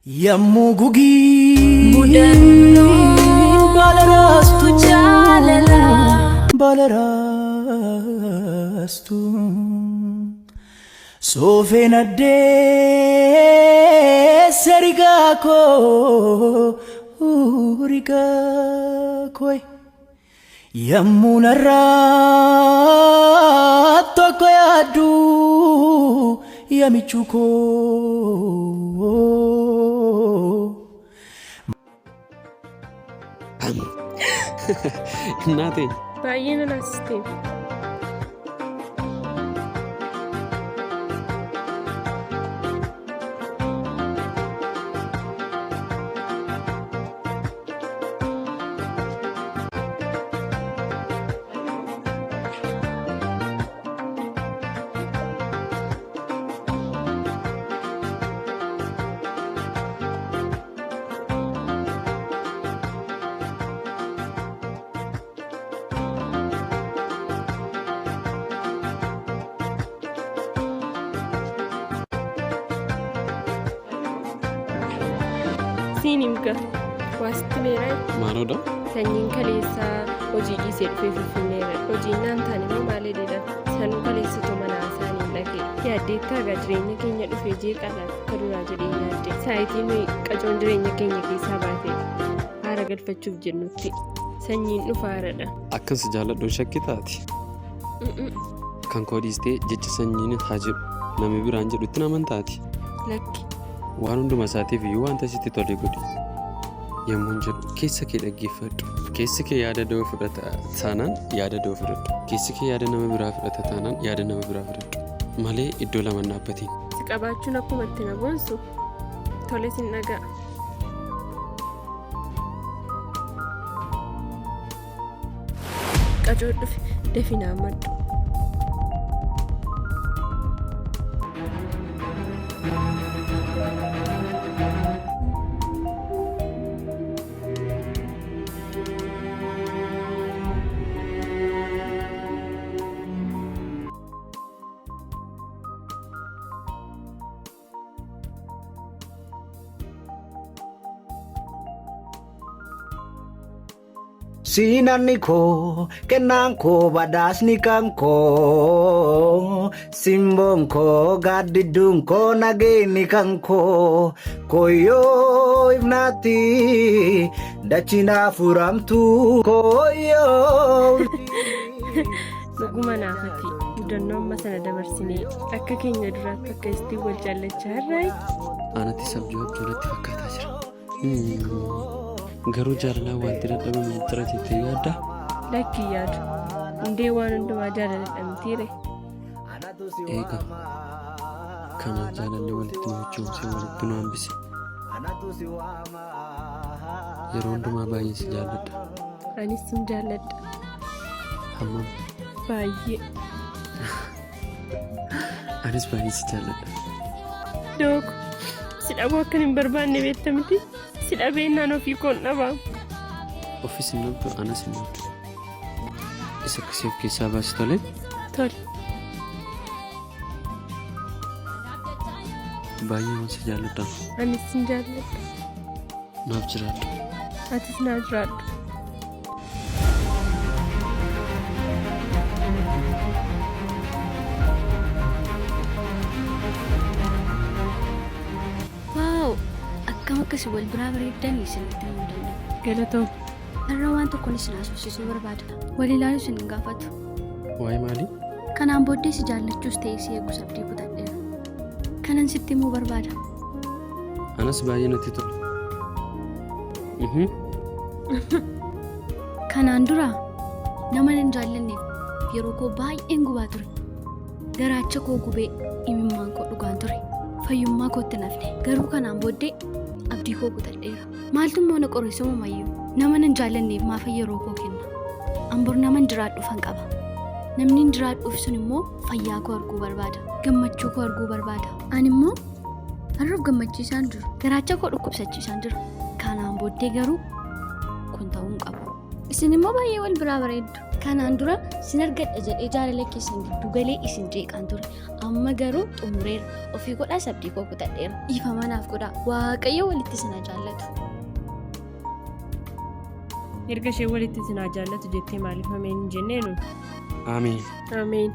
Yommuu gugii Mudannoo baala raastu jaalalaa. Baala raastu soofeen addeessa rigaa koo rigaa koo yommuu narraa tokko yaaddu yamichuu koo. እናቴ Baay'ee na naasisteef. Siin himga. Waa sitti meeraa? Maaloodha? Sanyiin kaleessaa hojii dhiisee dhufee Finfinneerra. Hojiin naan taane immoo maal jedhan? Sanuu kaleessitu mana isaanii dhaqee. Yaaddeettaa egaa jireenya keenya dhufee jeeqaadha akka duraa jedhee yaadde. Saayitii nuyi qacoon jireenya keenya keessaa baate haara galfachuuf jennutti sanyiin dhufa haaradha. Akkan si jaalladhuun shakkitaati. Kan koo dhiistee jecha sanyiin haa jedhu namni biraan jedhutti hin amantaati. Lakki. Waan hunduma isaatiif iyyuu wanta sitti tole godhi. Yommuun jedhu keessa kee dhaggeeffadhu. Keessi kee yaada da'oo fudhata taanaan yaada da'oo fudhadhu. Keessi kee yaada nama biraa fudhata taanaan yaada nama biraa fudhadhu. Malee iddoo lama hin dhaabbatiin. Si qabaachuun akkuma itti na boonsu tole sin dhaga'a. Qacoo dhufe dafii naa maddu. Siinanni koo kennaan koo badhaasni kan koo simboon koo gaaddidduun koo nageenyi kan koo koyyoo ifnaatti dachinaa furamtu koyyoo. Dhuguma naafati mudannoo amma sana dabarsinee akka keenya duraatti akka istiin wal jaallachaa irraa. Anatti sabjuu abjuu natti fakkaataa jira. Garuu jaalalaan wanti dadhabame jira jettee yaaddaa? Lakki yaadu. Hundee waan hundumaa jaalaladha mitiire. Eegaa kanaaf jaalalli walitti nu michoomsee walitti nu hambise. Yeroo hundumaa baay'ee si jaalladha. Anis sin jaalladha. Hammam? Baay'ee. Anis baay'ee si jaalladha. Dooko. Si dhabuu akkan hin barbaanne beekta miti. Si dhabeennaan ofii koon dhabaa. Ofis hin dhabdu anas hin dhabdu. Isa akkasii of keessaa baasi tole. Tole. Baay'ee waan si jaalladha. Anis sin jaalladha. Naaf jiraadhu. Atis naa jiraadhu. Waaw! Akkam akkasii wal biraa bareeddanii isinitti himuu danda'u. Galatoom. Har'a waan tokkoon isin haasofsiisuu barbaada. Wal ilaaluu isin hin gaafatu. Waa'ee maalii? Kanaan booddee si jaallachuus ta'e si eeguus abdii kutadheera. Kanan sitti himuu barbaada. Anas baay'ee natti tola. Kanaan dura nama nan jaallanneef yeroo koo baay'een gubaa ture. Garaacha koo gubee imimmaan koo dhugaan ture. Fayyummaa kootti nafne. Garuu kanaan booddee abdii koo kutadheera. Maaltu immoo na qorre mayyuu nama nan jaallanneef maafa yeroo koo kenna. An bor naman jiraadhuufan qaba. Namni hin jiraadhuuf sun immoo fayyaa koo arguu barbaada. Gammachuu koo arguu barbaada. Ani immoo har'uuf gammachiisaan jiru. Garaacha koo dhukkubsachiisaan jira. Kanaan booddee garuu kun ta'uu hin qabu. Isin immoo baay'ee wal biraa bareeddu. Kanaan dura sin argadha jedhee jaalala keessan gidduu galee isin jeeqaan ture. Amma garuu xumureera. Ofii godhaas abdii koo kutadheera. Dhiifama naaf godhaa. Waaqayyo walitti isin haa jaallatu. Erga isheen walitti isin haa jaallatu jettee maaliif ameen hin jennee nu? Ameen. Ameen.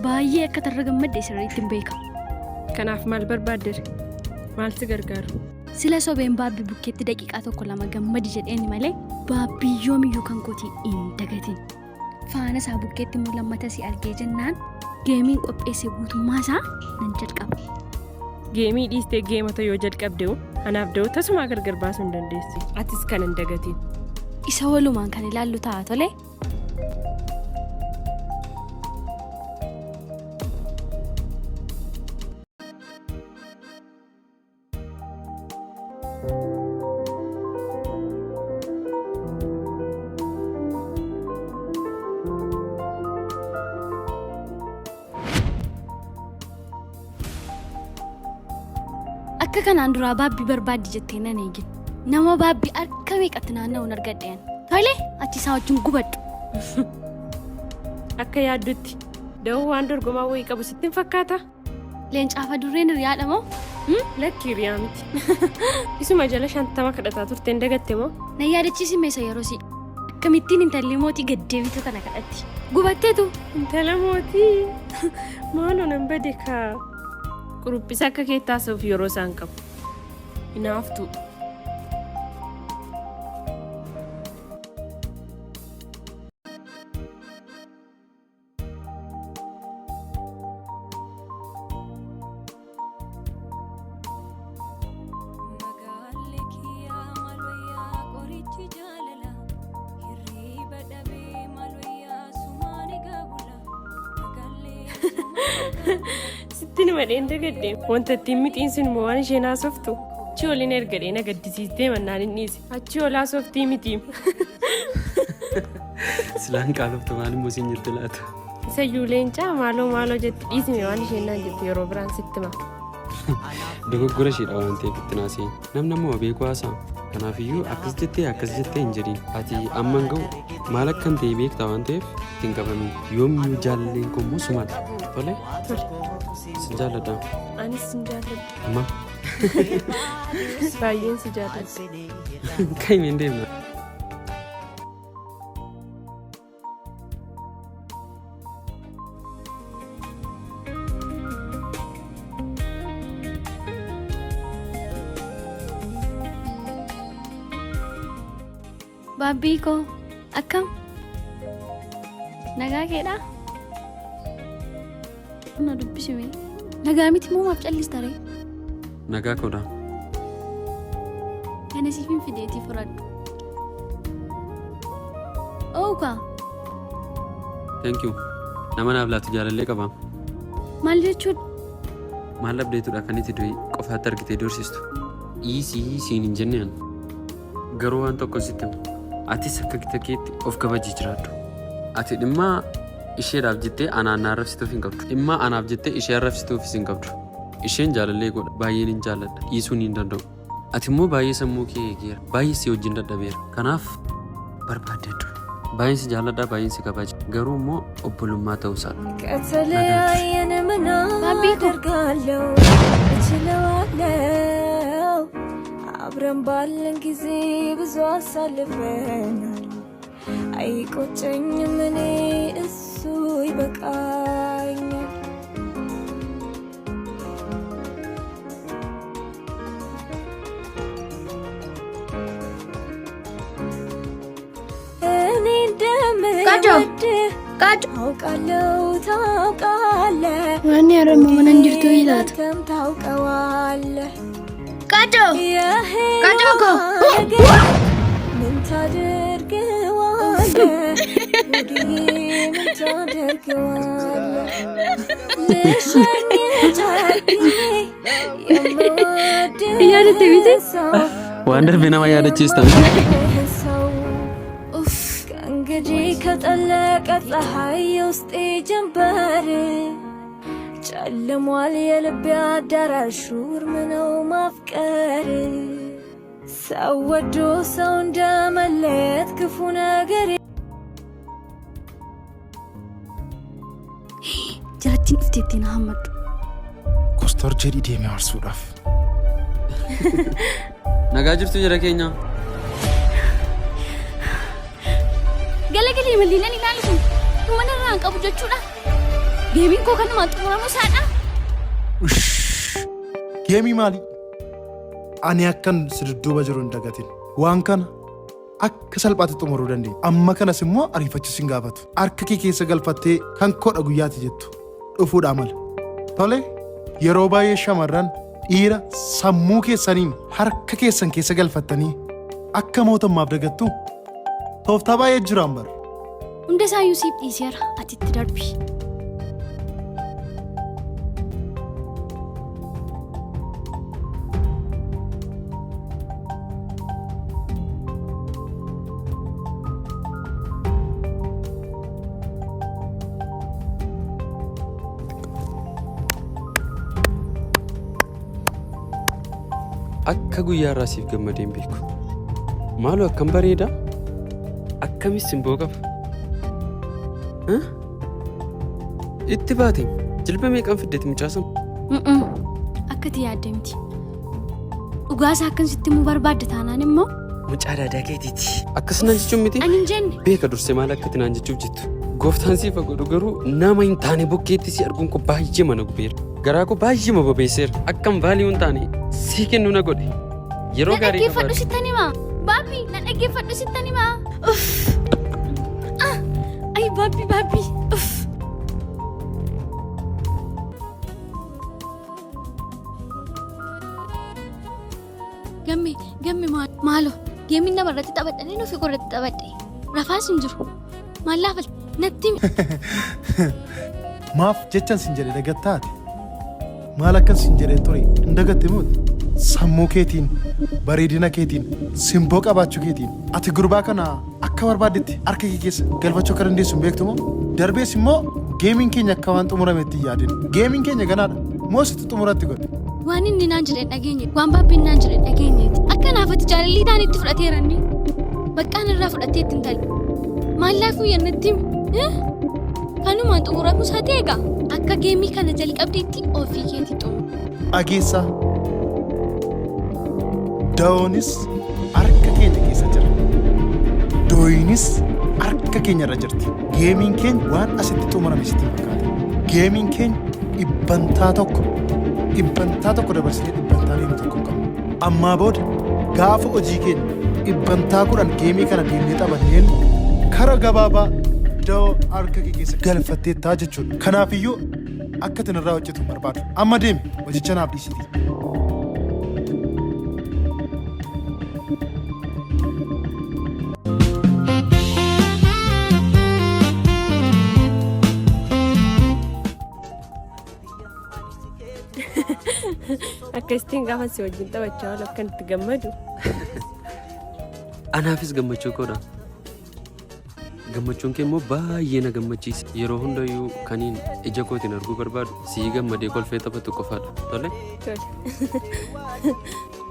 Baay'ee akka tarra gammadde sirriitti hin beeka. Kanaaf maal barbaaddere? Maal si gargaaru? Sila sobeen baabbii bukkeetti daqiiqaa tokko lama gammadi jedheeni malee baabbii yoomiyyuu kan kootii hin dagatin. Faana isaa bukkeetti immoo lammata si argee jennaan geemiin qopheesse guutummaa isaa nan jalqaba. Geemii dhiistee geemota yoo jalqabde anaaf da'oo tasumaa gargar baasuu hin dandeessu. Atis kan hin dagatin. Isa walumaan kan ilaallu ta'a tole. Akka kanaan duraa baabbii barbaaddi jettee nan eegin. Nama baabbii harka meeqatti naanna'uun argadheen. Tole achi isaa wajjin gubadhu. Akka yaaddutti da'oo waan dorgomaa wayii qabu sitti hin fakkaata? Leencaaf adurreen hiriyaadha moo? Lakki hiriyaa miti. Isuma jala 50 kadhataa turte hin dagatte moo? Na yaadachiisi meesa yeroo si. Akkamittiin intalli mootii gaddeebitu kana kadhatti. Gubatteetu. Intala mootii maaloo nan bade kaa. Quruphisa akka keetti haasa'uuf yeroo isaan qabu. Hinaaftuu. Magaalli kiyyaa maal wayyaa qorichi jaalala hirriiba dhabee maal wayyaa sumaan egaa bula magaalli Sitti nima dheen dagadde wanta ittiin mixiin sun immoo waan isheen haasoftu achi oliin ergadhee na gaddisiistee mannaan hin dhiise achi ol haasoftii miti. Silaan qaaloftu maal immoo siin jette laata? Isayyuu leencaa maaloo maaloo jetti dhiisime waan isheen naan jette yeroo biraan sitti hima. Dogoggora isheedha waan ta'eef itti naasee. Namni ammoo beeku haasa'a. Kanaafiyyuu akkas jettee akkas jettee hin jedhin. Ati amman ga'u maal akkan ta'e beekta waan ta'eef itti hin qabamin. Yoomiyyuu jaalalleen koo immoo sumadha. Tole? Tole. Sin jaalladha. Anis sin jaalladha. Amma Baay'een si jaalladha. ka'i hin deemna. Baabbii koo akkam? Nagaa keedhaa? Na dubbisi mee. Nagaa miti moo maaf callista ree? Nagaa koodha. Kana siifin fideetii fudhadhu. Ookaa Thank you. Nama naaf laatu jaalallee qaba. maal jechuudha? Maal dhabdeetudha kan itti du'e qofaatti argitee dorsistu. Dhiisii siin hin jenne ani. Garuu waan tokko sitti hima. Atis akka gita keetti of kabajii jiraadhu. Ati dhimma isheedhaaf jettee anaan na arrabsituuf hin qabdu. Dhimma anaaf jettee ishee arrabsituufis hin qabdu. Isheen jaalallee koodha. Baay'een hin jaalladha. Dhiisuun hin danda'u. Ati immoo baay'ee sammuu kee eegeera. Baay'ee si wajjin dadhabeera. Kanaaf barbaaddadhu. Baay'een si jaalladha, baay'een si kabaja. Garuu immoo obbolummaa ta'uu isaadha. ከተለያየን ምን ባቢኮ። አደርጋለሁ? እችለዋለሁ። አብረን ባለን ጊዜ ብዙ አሳልፈናል። አይቆጨኝም እኔ እሱ ይበቃኛል። እኔ እንደምወድህ አውቃለሁ ታውቃለህ። Wanni harooma mana hin jirtu ilaata. አንተም ታውቀዋለህ። Qaccoo! የህይወት ነገር ምን ታደርገዋለህ? ሆድዬ ምን ታደርገዋለህ? ልሸኝ ጨክኜ እያለች የምወድህ ቤቴ ሰው Waan darbe nama yaadachiista. ሰው Uff! ከእንግዲህ ከጠለቀ ፀሐይ የውስጤ ጀንበር ጨልሟል የልቤ አዳራሹ እርም ነው ማፍቀር ሰው ወዶ ሰው እንደመለየት ክፉ ነገር Jarattiin dhufteetti na hammadhu. Kostor jedhii deemee aarsuudhaaf. Nagaa jirtu jara keenya. Galagalii maliilan ilaalu kun dhuma narraa hin qabu jechuudha. Deebiin koo kanumaan xumuramuu isaadha. Geemii maali? Ani akkan si dudduuba jiru hin dagatin. Waan kana akka salphaatti xumuruu dandeenya. Amma kanas immoo ariifachiis hin gaafatu. Harka kee keessa galfattee kan kodha guyyaati jettu dhufuudhaa mala. Tole yeroo baay'ee shamarran dhiira sammuu keessaniin harka keessan keessa galfattanii akka mootummaaf dagattu tooftaa baay'ee jiraan bara. Hunda isaayyuu siif dhiiseera. Ati itti darbi. Akka guyyaa irraa siif gammadee hin beeku. Maaloo akkam bareeda? Akkamis simboo qaba? Eh? Itti baate jilba meeqaan fiddeeti mucaasan? Akka ati yaadde miti. Dhugaasaa akkan sitti himuu barbaadde taanaan immoo Mucaa daadaa keetiiti. Akkas naan jechuun miti? ani hin jenne. Beeka dursee maal akka ati naan jechuuf jettu. Gooftaan siif haa godhu garuu nama hin taane bukkeetti si arguun koo baay'ee mana gubeera. Garaa koo baay'ee ma bobeesseera. Akkam value hin taane sii kennu na godhe. Yeroo Na gaarii dhaggeeffadhu qabaadhu. sittan himaa. Baabbi na dhaggeeffadhu sittan himaa. Uff. Ah! Ay baabbi baabbi. Uff. Gamme gamme maaloo geemiin nama irratti taphadhanii nufi koo irratti taphadhe. Rafaas hin jiru. Maal laafa natti himi. Maaf jechan sin jedhe dagattaate? Maal akkan sin jedhe ture hin dagatte mooti? Sammuu keetiin, bareedina keetiin, simboo qabaachuu keetiin ati gurbaa kana akka barbaaddetti harka kee keessa galfachuu akka dandeessu hin beektu moo? Darbees immoo geemiin keenya akka waan xumurametti hin yaadin. Geemiin keenya ganaadha. Moo sitti xumuratti godhe? Waan inni naan jedhe hin dhageenye, waan baabbiin naan jedhe hin dhageenyeeti. Akka naafatti jaalalli ta'an itti fudhateera inni. Baqqaan irraa fudhattee ittiin tali. Maal laafuu yennatti himi? Kanumaan xumuramuu isaa ta'e egaa akka geemii kana jalqabdeetti ofii keetii xumuru. Dhageessaa. Da'oonis harka keenya keessa jira. Dooyinis harka keenya irra jirti. Geemiin keenya waan asitti xumurame sitti hin fakkaate. Geemiin keenya 1% 1% dabarsinee dhibbantaa deemu tokko hin qabnu. Ammaa booda gaafa hojii keenya 10% geemii kana deemnee taphanneen kara gabaabaa da'oo harka kee keessa galfatteettaa jechuudha. Kanaafiyyuu akka itti irraa hojjetu hin barbaadu. Amma deemi hojicha naaf dhiisitii. Akkasittiin gaafa si wajjin taphachaa oolu akkan itti gammadu. Anaafis gammachuu koodha. Gammachuun kee immoo baay'ee na gammachiisa. Yeroo hundayyuu kaniin ija kootiin arguu barbaadu sii gammadee kolfee taphatu qofaadha. Tole? Tole.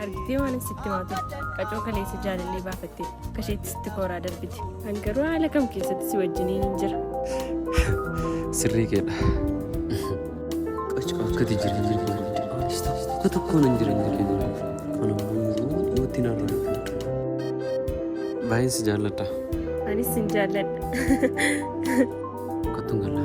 Argitee waan sitti himaa ture. Qacoo kaleessa jaalallee baafattee akka isheetti sitti kooraa darbite. An garuu haala kam keessatti si wajjiniin hin jira. Sirrii keedha. Qacoo akkati jireenya koo anis tokko tokkoon hin jireenya kee jira. Kun immoo yeroo dhiyootti narraa hin Baay'een si jaalladha. Anis sin jaalladha. Kottuun galla.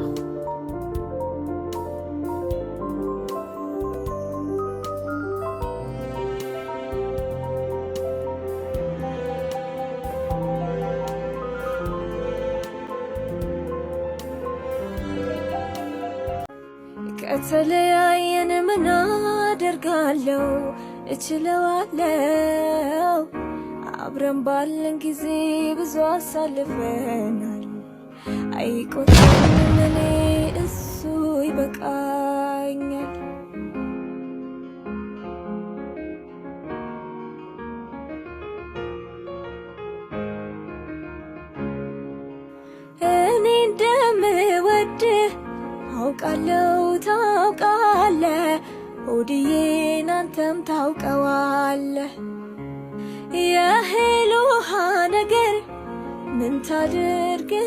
ከተለያየን ምን አደርጋለሁ? እችለዋለሁ። አብረን ባለን ጊዜ ብዙ አሳልፈናል። አይቆጨኝም እኔ እሱ ይበቃኛል። ሆድዬን አንተም ታውቀዋለህ። የእህል ውሃ ነገር ምን ታደርገዋለህ?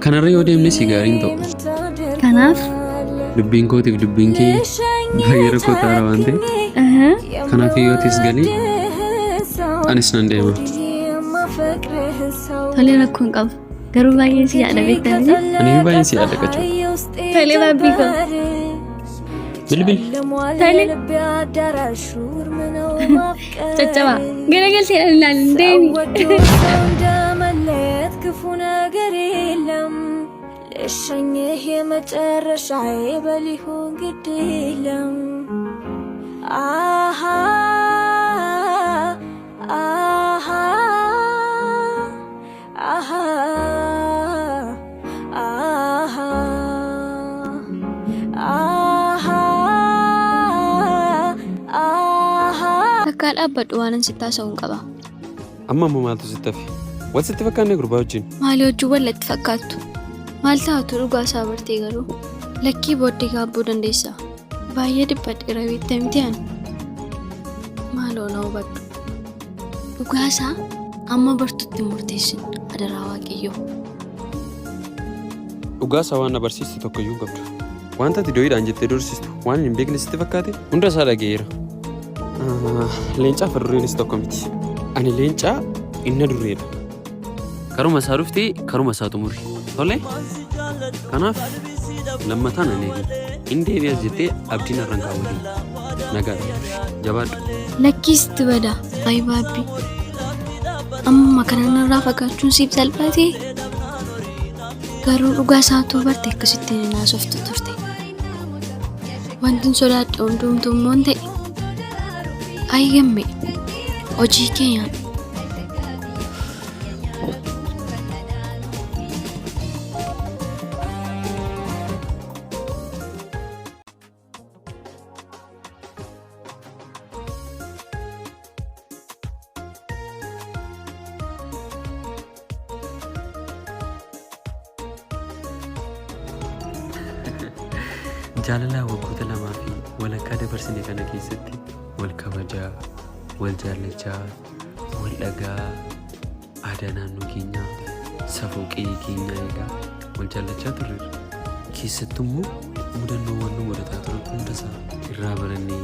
Kanarra yoo deemne si gaariin ta'u. ምን Kanaaf? ታደርገዋለህ? Dubbiin kootiif dubbiin kee baay'ee rakkoo ta'aara waan ta'eef. Kanaaf hiyyootis galii anis nan deema. Tolee rakkoo hin qabu. Garuu baay'ee si yaada beektaa miti? Ani baay'een si yaada qacoo. Tolee baabbii koo. Bilbil. Tolee. Caccabaa. Garagalteedhaan ilaalin deemi. ወዶ ሰው እንደመለየት ክፉ ነገር የለም። ልሸኝህ የመጨረሻዬ በሊሆን ግድ የለም። አሃ አሃ አሃ አሃ አሃ አሃ Takkaa dhaabbadhu waan an sitti haasa'uun qaba. Amma ammoo maaltu sitti hafe? Wal sitti fakkaanne gurbaa wajjin. Maali hojii wallatti fakkaattu? Maal taatu dhugaa isaa bartee garuu? Lakkii booddee gaabbuu dandeessa. Baay'ee dhiphadheera beektaa miti ani. Maaloo na hubadhu. Dhugaa isaa amma bartutti hin murteessin adaraa Waaqayyoo. Dhugaa isaa waan na barsiistu tokko iyyuu hin qabdu. Wanta ati dooyiidhaan jettee dorsistu waan hin beekne sitti fakkaate hunda isaa dhaga'eera. Leencaa fi adurreenis tokko miti. Ani leencaa inni adurreedha. Karuma isaa dhuftee karuma isaa xumuri. Tole? Kanaaf lammataan ani eegin. Inni deebi'as jettee abdiin irra hin kaawwatin. Nagaadha turi. Jabaadhu. Lakkii sitti bada ayi baabbii. Amma kana narraa fagaachuun siif salphatee? Garuu dhugaa isaa utuu barte akkasittiin hin haasoftu turte. Wantin sodaadhe hundumtuu immoo hin ta'e. Ayi gamme hojii kee nyaadhu. Jaalalaa waggoota lamaa fi walakkaa dabarsine kana keessatti wal kabajaa, wal jaallachaa, wal dhagaa, aadaa naannoo keenyaa, safuu qe'ee keenyaa eegaa wal jaallachaa turreerra. Keessattuu immoo mudannoowwan nu mudataa turan hundasaa irraa barannee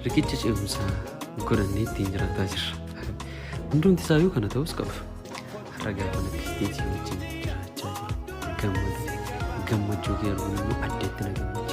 riqicha ce'umsaa godhannee ittiin jiraataa jirra. Hundumti isaayyuu kana ta'us qaba. Har'a gaafa akkasitti si wajjin jiraachaa jiru gammadu gammachuu kee arguun immoo addeetti na gammachiisa.